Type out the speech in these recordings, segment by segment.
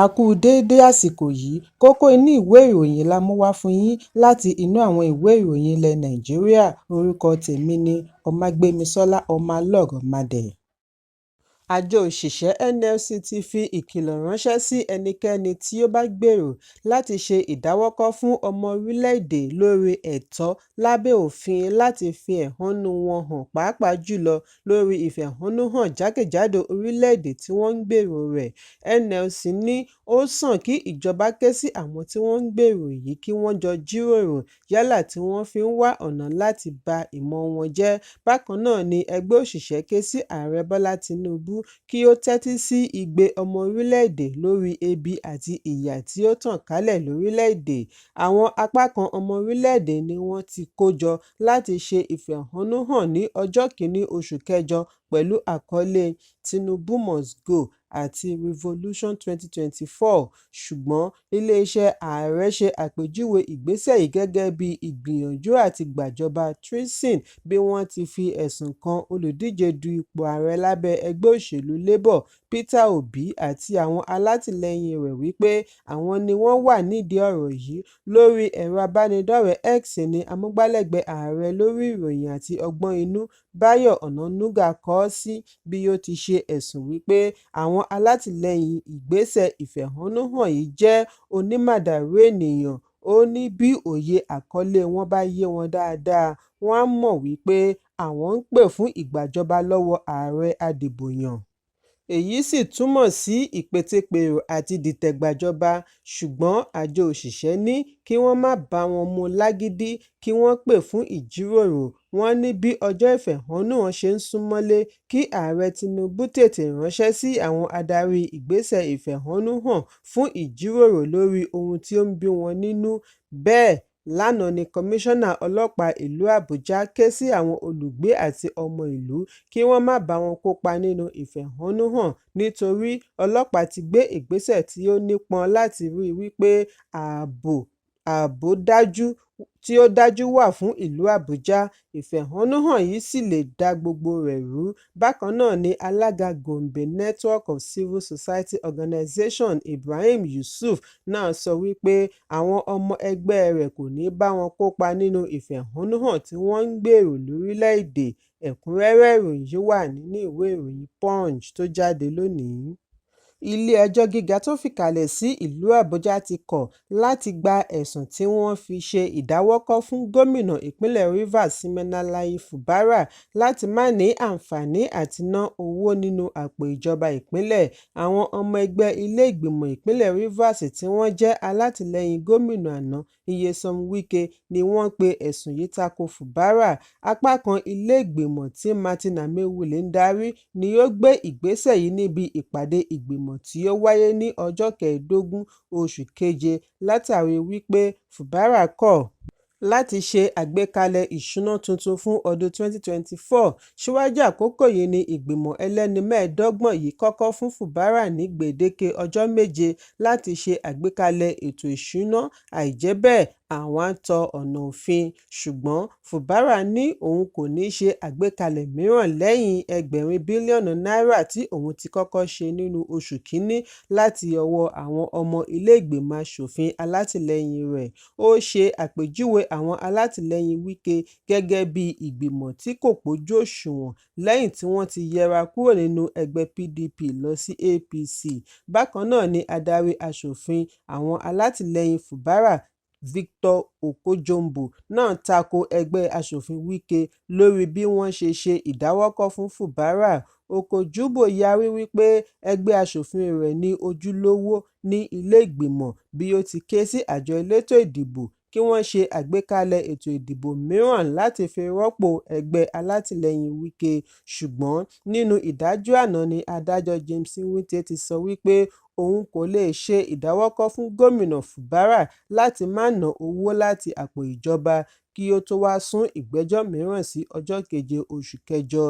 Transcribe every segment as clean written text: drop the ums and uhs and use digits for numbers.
A kú déédé àsìkò yìí. Kókó inú ìwé ìròyìn la mú wá fún yín láti inú àwọn ìwé ìròyìn ilẹ̀ Nàìjíríà. Orúkọ tèmi ni Ọmágbémisọ́lá Ọmọlọ́rọ̀madẹ̀. Àjọ òṣìṣẹ́ NLC ti fi ìkìlọ̀ ránṣẹ́ sí ẹnikẹ́ni tí ó bá gbèrò láti ṣe ìdáwọ́kọ̀ fún ọmọ orílẹ̀-èdè lórí ẹ̀tọ́ lábẹ́ òfin láti fi ẹ̀hónú wọn hàn pàápàá jùlọ lórí ìfẹ̀hónúhàn jákèjádò orílẹ̀-èdè tí wọ́n ń gbèrò rẹ̀. NLC ní ó sàn kí ìjọba ké sí àwọn tí wọ́n ń gbèrò yìí kí wọ́n jọ jíròrò yálà tí wọ́n fi ń wá ọ̀nà láti ba ìmọ̀ wọn jẹ́. Bákan náà ni ẹgbẹ́ òṣìṣẹ́ ké sí Ààrẹ Bọ́lá Tinubu kí ó tẹ́tí sí igbe ọmọ orílẹ̀-èdè lórí ebi àti ìyà tí ó tàn kálẹ̀ lórílẹ̀-èdè. Àwọn apá kan ọmọ orílẹ̀-èdè ni wọ́n ti kó jọ láti ṣe ìfẹ̀hónúhàn ní ọjọ́ 1 oṣù kẹjọ pẹ̀lú àkọlé "Tinubu must go" àti "Revolution 2024", ṣùgbọ́n iléeṣẹ́ ààrẹ ṣe àpèjúwe ìgbésẹ̀ yìí gẹ́gẹ́ bí ìgbìyànjú àti gbàjọba "treason" bí wọ́n ti fi ẹ̀sùn kan olùdíje du ipò ààrẹ lábẹ́ ẹgbẹ́ òṣèlú Labour Peter Obi àti àwọn alátìlẹyìn rẹ̀ wípé àwọn ni wọ́n wà nídìí ọ̀rọ̀ yìí. Lórí ẹ̀rọ abánidọ́rẹ̀ẹ́ X ní amúgbálẹ́gbẹ̀ẹ́ ààrẹ lórí ìròyìn àti ọgbọ́n inú Báyọ̀ Ọ̀nànúgà kọ ọ́ sí bí ó ti ṣe ẹ̀sùn wípé àwọn alátìlẹyìn ìgbésẹ̀ ìfẹ̀hónúhàn yìí jẹ́ onímàdàrú ènìyàn. Ó ní bí òye àkọlé wọn bá yé wọn dáadáa, wọ́n á mọ̀ wípé àwọn ń pè fún ìgbàjọba lọ́wọ́ ààrẹ adìbòyàn, èyí sì túmọ̀ sí ìpètepèrò àti dìtẹ̀gbàjọba. Ṣùgbọ́n àjọ òṣìṣẹ́ ní kí wọ́n má bá wọn mú lágídí, kí wọ́n pè fún ìjíròrò. Wọ́n ní bí ọjọ́ ìfẹ̀hónúhàn ṣe ń súnmọ́lé, kí Ààrẹ Tinubu tètè ránṣẹ́ sí àwọn adarí ìgbésẹ̀ ìfẹ̀hónúhàn fún ìjíròrò lórí ohun tí ó ń bí wọn nínú. Bẹ́ẹ̀ lánàá ni Kọmíṣánná Ọlọ́pàá ìlú Àbújá ké sí àwọn olùgbé àti ọmọ ìlú kí wọ́n má bá wọn kópa nínú ìfẹ̀hónúhàn nítorí ọlọ́pàá ti gbé ìgbésẹ̀ tí ó nípọn láti ríi wípé ààbò tí ó dájú wà fún ìlú Àbújá, ìfẹ̀hónúhàn yìí sì lè da gbogbo rẹ̀ rú. Bákan náà ni alága Gombe Network of Civil Society Organisations Ibrahim Yusuf náà sọ wípé àwọn ọmọ ẹgbẹ́ rẹ̀ kò ní bá wọn kópa nínú ìfẹ̀hónúhàn tí wọ́n ń gbèrò lórílẹ̀-èdè. Ẹ̀kúnrẹ́rẹ́ ìròyìn yìí wà nínú ìwé ìròyìn Punch tó jáde lónìí. Ilé-ẹjọ́ gíga tó fìkàlẹ̀ sí ìlú Àbújá ti kọ̀ láti gba ẹ̀sùn tí wọ́n fi ṣe ìdáwọ́kọ̀ fún gómìnà ìpínlẹ̀ Rivers Siminalayi Fubara láti má ní àǹfààní àti ná owó nínú àpò ìjọba ìpínlẹ̀. Àwọn ọmọ ẹgbẹ́ ilé ìgbìmọ̀ ìpínlẹ̀ Rivers tí wọ́n jẹ́ alátìlẹyìn gómìnà àná Nyesom Wike ni wọ́n pe ẹ̀sùn yìí tako Fubara. Apá kan ilé ìgbìmọ̀ tí Martin Amaewhule ń darí ni ó gbé ìgbésẹ̀ yìí níbi ìpàdé ìgbìmọ̀ tí ó wáyé ní ọjọ́ 15 oṣù keje látàrí wípé Fubara kọ̀ láti ṣe àgbékalẹ̀ ìṣúná tuntun fún ọdún 2024. Síwájú àkókò yìí ni ìgbìmọ̀ ẹlẹ́ni 25 yìí kọ́kọ́ fún Fubara ní gbèdéke ọjọ́ méje láti ṣe àgbékalẹ̀ ètò ìṣúná, àìjẹ́ bẹ́ẹ̀ àwọn á tọ ọ̀nà òfin. Ṣùgbọ́n Fubara ní òun kò ní ṣe àgbékalẹ̀ mìíràn lẹ́yìn ẹgbẹ̀rin bílíọ̀nù náírà tí òun ti kọ́kọ́ ṣe nínú oṣù kínní láti ọwọ́ àwọn ọmọ ilé ìgbìmọ̀ aṣòfin alátìlẹyìn rẹ̀. Ó ṣe àpèjúwe àwọn alátìlẹyìn Wike gẹ́gẹ́ bí ìgbìmọ̀ tí kò pójú òṣùwọ̀n lẹ́yìn tí wọ́n ti yẹra kúrò nínú ẹgbẹ́ PDP lọ sí APC. Bákan náà ni adarí aṣòfin àwọn alátìlẹyìn Fubara Victor Okojombor náà tako ẹgbẹ́ aṣòfin Wike lórí bí wọ́n ṣe ṣe ìdáwọ́kọ̀ fún Fubara. Okojombor yarí wípé ẹgbẹ́ aṣòfin rẹ̀ ní ojúlówó ní ilé ìgbìmọ̀ bí ó ti ké sí àjọ elétò ìdìbò kí wọ́n ṣe àgbékalẹ̀ ètò ìdìbò mìíràn láti fi rọ́pò ẹgbẹ́ alátìlẹyìn Wike. Ṣùgbọ́n nínú ìdájọ́ àná ni adájọ́ James Nwite ti sọ wípé òun kò lè ṣe ìdáwọ́kọ̀ fún gómìnà Fubara láti má ná owó láti àpò ìjọba. kí ó tó wá sún ìgbẹ́jọ́ mìíràn sí ọjọ́ keje oṣù kẹjọ.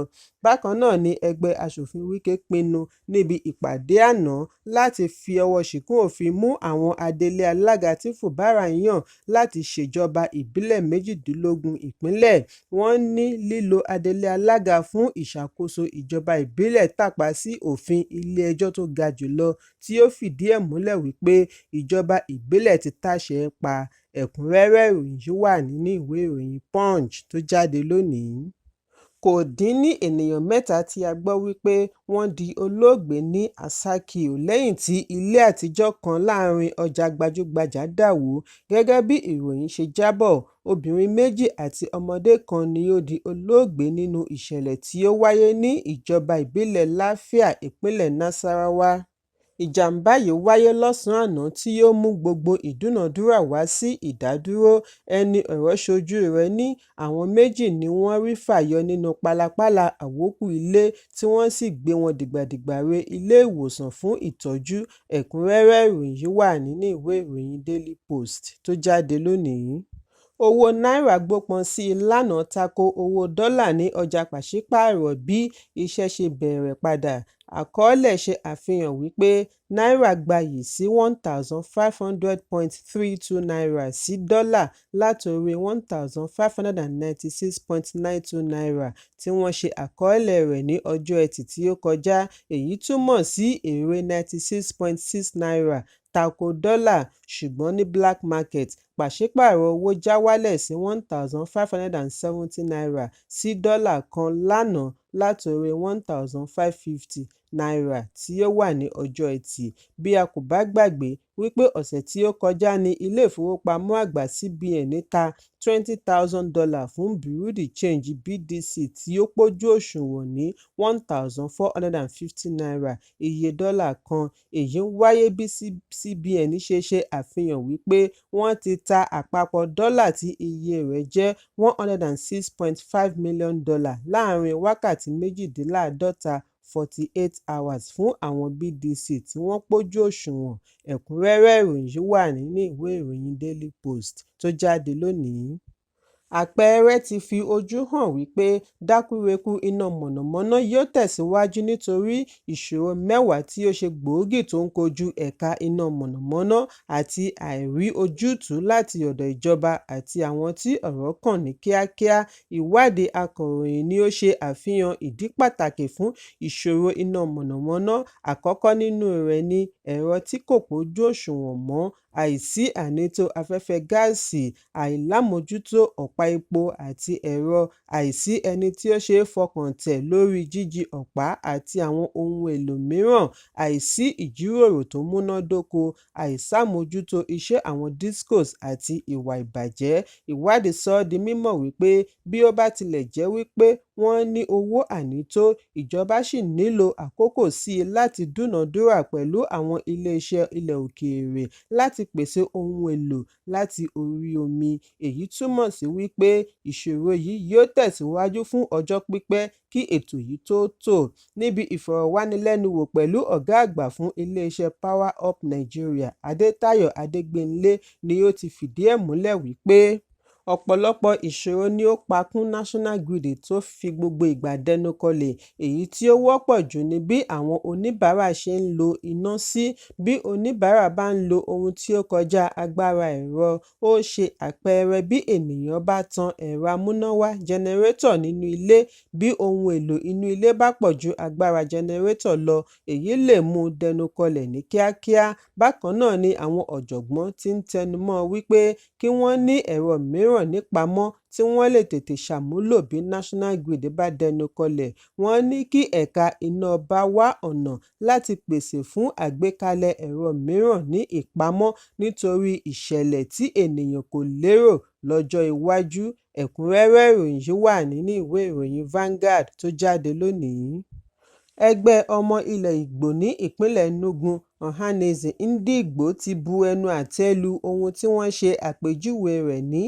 Bákan náà ni ẹgbẹ́ aṣòfin Wike pinnu níbi ìpàdé àná láti fi ọwọ́ ṣìkún òfin mú àwọn adelé alága tí Fubara yàn láti ṣèjọba ìbílẹ̀ 18 ìpínlẹ̀. Wọ́n ní lílo adelé alága fún ìṣàkóso ìjọba ìbílẹ̀ tàpá sí òfin Ilé-ẹjọ́ tó ga jù lọ tí ó fìdí ẹ̀ múlẹ̀ wípé ìjọba ìbílẹ̀ ti táṣẹ pa. Ẹ̀kúnrẹ́rẹ́ ìròyìn yìí wà nínú ìwé ìròyìn Punch tó jáde lónìí. Kò dín ní ènìyàn mẹ́ta tí a gbọ́ wípé wọ́n di olóògbé ní Aṣákìú lẹ́yìn tí ilé àtijọ́ kan láàárín ọjà gbajúgbajà dà wó. Gẹ́gẹ́ bí ìròyìn ṣe jábọ̀, obìnrin méjì àti ọmọdé kan ni ó di olóògbé nínú ìṣẹ̀lẹ̀ tí ó wáyé ní ìjọba ìbílẹ̀ Lafia, ìpínlẹ̀ Nasarawa. Ìjàm̀bá yìí wáyé lọ́sàn-án àná tí ó mú gbogbo ìdúnàádúrà wá sí ìdádúró. Ẹni ọ̀rọ̀ ṣojú rẹ̀ ní àwọn méjì ni wọ́n rí fà yọ nínú pálapàla àwókù ilé tí wọ́n sì gbé wọn dìgbàdìgbà re ilé-ìwòsàn fún ìtọ́jú. Ẹ̀kúnrẹ́rẹ́ ìròyìn yìí wà nínú ìwé ìròyìn Daily Post tó jáde lónìí. Owó náírà gbópọn sí i lánàá tako owó dọ́là ní ọjà pàṣípààrọ̀ bí iṣẹ́ ṣe bẹ̀rẹ̀ padà. Àkọọ́lẹ̀ ṣe àfihàn wípé náírà gbayì sí ₦1,500.32 naira sí dọ́là látorí ₦1,596.92 naira tí wọ́n ṣe àkọọ́lẹ̀ rẹ̀ ní ọjọ́ Ẹtì tí ó kọjá, èyí túmọ̀ sí èrè 96.6 naira tako dọ́là, ṣùgbọ́n ní black market, pàṣípààrọ̀ owó já wálẹ̀ sí ₦1,570 naira sí dọ́là kan lánàá látorí ₦1,550 naira tí ó wà ní ọjọ́ Ẹtì. Bí a kò bá gbàgbé wípé ọ̀sẹ̀ tí ó kọjá ní Ilé-ìfowópamọ́ Àgbà CBN ta $20,000 fún Bureau de Change BDC tí ó pójú òṣùwọ̀n ní ₦1,450 iye dọ́là kan. Èyí ń wáyé bí CBN ṣe ṣe àfihàn wípé wọ́n ti ta àpapọ̀ dọ́là tí iye rẹ̀ jẹ́ $106.5 million láàárín wákàtí méjìdínláàádọ́ta 48 hours fún àwọn BDC tí wọ́n pójú òṣùwọ̀n. Ẹ̀kúnrẹ́rẹ́ ìròyìn yìí wà nínú ìwé ìròyìn Daily Post tó jáde lónìí. Àpẹẹrẹ ti fi ojú hàn wípé dákúrekú iná mọ̀nàmọ́ná yóò tẹ̀síwájú nítorí ìṣòro mẹ́wàá tí ó ṣe gbòógì tó ń kojú ẹ̀ka iná mọ̀nàmọ́ná àti àìrí ojútùú láti ọ̀dọ̀ ìjọba àti àwọn tí ọ̀rọ̀ kàn ní kíákíá. Ìwádìí akọ̀ròyìn ni ó ṣe àfihàn ìdí pàtàkì fún ìṣòro iná mọ̀nàmọ́ná, àkọ́kọ́ nínú rẹ̀ ni ẹ̀rọ tí kò pójú òṣùwọ̀n mọ́, àìsí ànító afẹ́fẹ́ gáàsì, àìlámójútó ọ̀pá epo àti ẹ̀rọ, àìsí ẹni tí ó ṣeé fọkàn tẹ̀ lórí jíjí ọ̀pá àti àwọn ohun èlò mìíràn, àìsí ìjíròrò tó múnádóko, àìsàmójútó iṣẹ́ àwọn DisCos àti ìwà ìbàjẹ́. Ìwádìí sọ ọ́ di mímọ̀ wípé bí ó bá tilẹ̀ jẹ́ wípé wọ́n ní owó ànító, ìjọba ṣì nílò àkókò sí i láti dúnàádúrà pẹ̀lú àwọn iléeṣẹ́ ilẹ̀ òkèèrè láti pèsè ohun èlò láti orí omi. Èyí túmọ̀ sí wípé ìṣòro yìí yóò tẹ̀síwájú fún ọjọ́ pípẹ́ kí ètò yìí tó tò. Níbi ìfọ̀rọ̀wánilẹ́nuwò pẹ̀lú ọ̀gá àgbà fún iléeṣẹ́ Power Up Nigeria, Adétayọ̀ Adégbénlé ni ó ti fìdí ẹ̀ múlẹ̀ wípé ọ̀pọ̀lọpọ̀ ìṣòro ni ó pakún national grid tó fi gbogbo ìgbà dẹnu kọlẹ̀, èyí tí ó wọ́pọ̀ jù ni bí àwọn oníbàárà ṣe ń lo iná sí. Bí oníbàárà bá ń lo ohun tí ó kọjá agbára ẹ̀rọ, ó ṣe àpẹẹrẹ bí ènìyàn bá tan ẹ̀rọ amúnáwá jẹnẹrétọ̀ nínú ilé, bí ohun èlò inú ilé bá pọ̀ ju agbára jẹnẹrétọ̀ lọ, èyí lè mú dẹnu kọlẹ̀ ní kíákíá. Bákan náà ni àwọn ọ̀jọ̀gbọ́n ti ń tẹnumọ́ wípé kí wọ́n ní ẹ̀rọ mìíràn nípamọ́ tí wọ́n lè tètè ṣàmúlò bí national grid bá dẹnu kọlẹ̀. Wọ́n ní kí ẹ̀ka iná ọba wá ọ̀nà láti pèsè fún àgbékalẹ̀ ẹ̀rọ mìíràn ní ìpamọ́ nítorí ìṣẹ̀lẹ̀ tí ènìyàn kò lérò lọ́jọ́ iwájú. Ẹ̀kúnrẹ́rẹ́ ìròyìn yìí wà nínú ìwé ìròyìn Vanguard tó jáde lónìí. Ẹgbẹ́ ọmọ ilẹ̀ Ìgbò ní ìpínlẹ̀ Enugu, Ohanaeze Ndigbo ti bu ẹnu àtẹ́ lu ohun tí wọ́n ṣe àpèjúwe rẹ̀ ní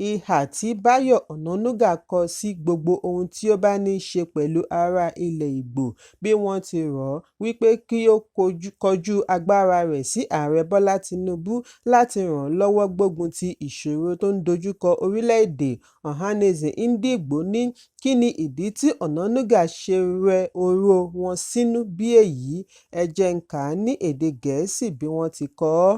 Ìhà tí Báyọ̀ Ọ̀nànúgà kọ sí gbogbo ohun tí ó bá ní í ṣe pẹ̀lú ará ilẹ̀ Ìgbò bí wọ́n ti rọ̀ ọ́ wípé kí ó kọjú agbára rẹ̀ sí Ààrẹ Bọ́lá Tinubu láti ràn án lọ́wọ́ gbógun ti ìṣòro tó ń dojúkọ orílẹ̀-èdè, Ohanaeze Ndigbo ní kí ni ìdí tí Ọ̀nànúgà ṣe rẹ ọ̀rọ̀ọ wọn sínú bí èyí? Ẹ jẹ́ n kà á ní èdè Gẹ̀ẹ́sì bí wọ́n ti kọ ọ́.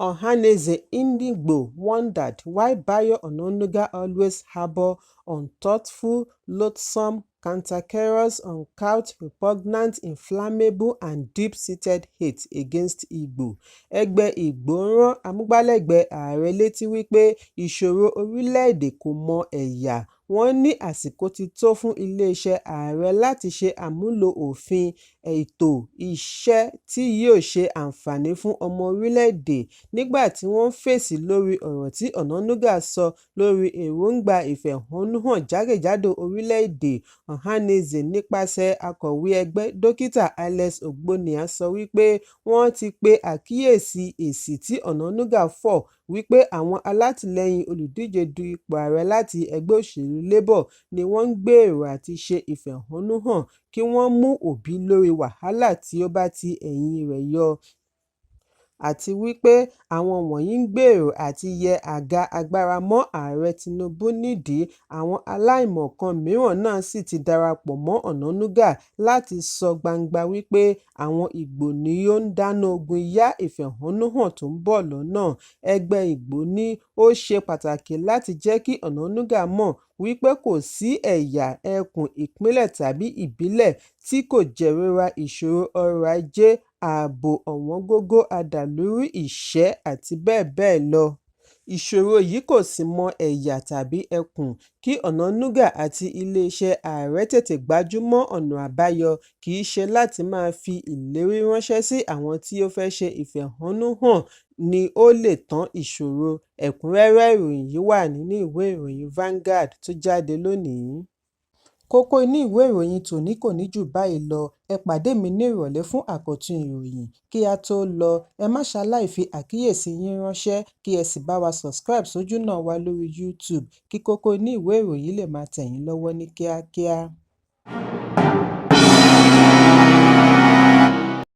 Ohanaeze Ndigbo wondered why Bayo Onanuga always harbour unthoughtful, loathsome, cantankerous, uncouth, repugnant, inflammable and deep-seated hate against Igbo. Ẹgbẹ́ Ìgbò rán amúgbálẹ́gbẹ̀ẹ́ ààrẹ létí wípé ìṣòro orílẹ̀-èdè kò mọ ẹ̀yà. Wọ́n ní àsìkò ti tó fún iléeṣẹ́ ààrẹ láti ṣe àmúlò òfin ètò iṣẹ́ tí yóò ṣe àǹfààní fún ọmọ orílẹ̀-èdè. Nígbà tí wọ́n ń fèsì lórí ọ̀rọ̀ tí Ọ̀nànúgà sọ lórí èròńgbà ìfẹ̀hónúhàn jákèjádò orílẹ̀-èdè, Ohanaeze nípasẹ̀ akọ̀wé ẹgbẹ́ Dókítà Alex Ogbonnia sọ wípé wọ́n ti pe àkíyèsí èsì tí Ọ̀nànúgà fọ̀ wípé àwọn alátìlẹ́yìn olùdíje du ipò ààrẹ láti ẹgbẹ́ òṣèlú Labour ni wọ́n ń gbèrò àti ṣe ìfẹ̀hónúhàn kí wọ́n mú Obi lórí wàhálà tí ó bá ti ẹ̀yìn rẹ̀ yọ, àti wípé àwọn wọ̀nyí ń gbèrò àti yẹ àga agbára mọ́ Ààrẹ Tinubu nídìí. Àwọn aláìmọ̀kan mìíràn náà sì ti darapọ̀ mọ́ Ọ̀nànúgà láti sọ gbangba wípé àwọn Ìgbò ni ó ń dáná ogun yá ìfẹ̀hónúhàn tó ń bọ̀ lọ́nà. Ẹgbẹ́ Ìgbò ní ó ṣe pàtàkì láti jẹ́ kí Ọ̀nànúgà mọ̀ wípé kò sí ẹ̀yà, ẹkùn, ìpínlẹ̀ tàbí ìbílẹ̀ tí kò jẹ̀rora ìṣòro ọrọ̀ ajé, ààbò, ọ̀wọ́ngógó adàlúrú, ìṣẹ́ àti bẹ́ẹ̀ bẹ́ẹ̀ lọ. Ìṣòro yìí kò sì mọ ẹ̀yà tàbí ẹkùn. Kí Ọ̀nànúgà àti iléeṣẹ́ ààrẹ tètè gbájú mọ́ ọ̀nà àbáyọ, kì í ṣe láti máa fi ìlérí ránṣẹ́ sí àwọn tí ó fẹ́ ṣe ìfẹ̀hónúhàn ni ó lè tán ìṣòro. Ẹ̀kúnrẹ́rẹ́ ìròyìn yìí wà nínú ìwé ìròyìn Vanguard tó jáde lónìí. Kókó inú ìwé ìròyìn tòní kò ní jù báyìí lọ. Ẹ pàdé mi ní ìrọ̀lẹ́ fún àkọ́tún ìròyìn. Kí á tó lọ, ẹ má ṣaláì fi àkíyèsí yín ránṣẹ́ kí ẹ sì bá wa subscribe sójúnà wa lórí YouTube kí kókó inú ìwé ìròyìn lè máa tẹ̀ yín lọ́wọ́ ní kíákíá.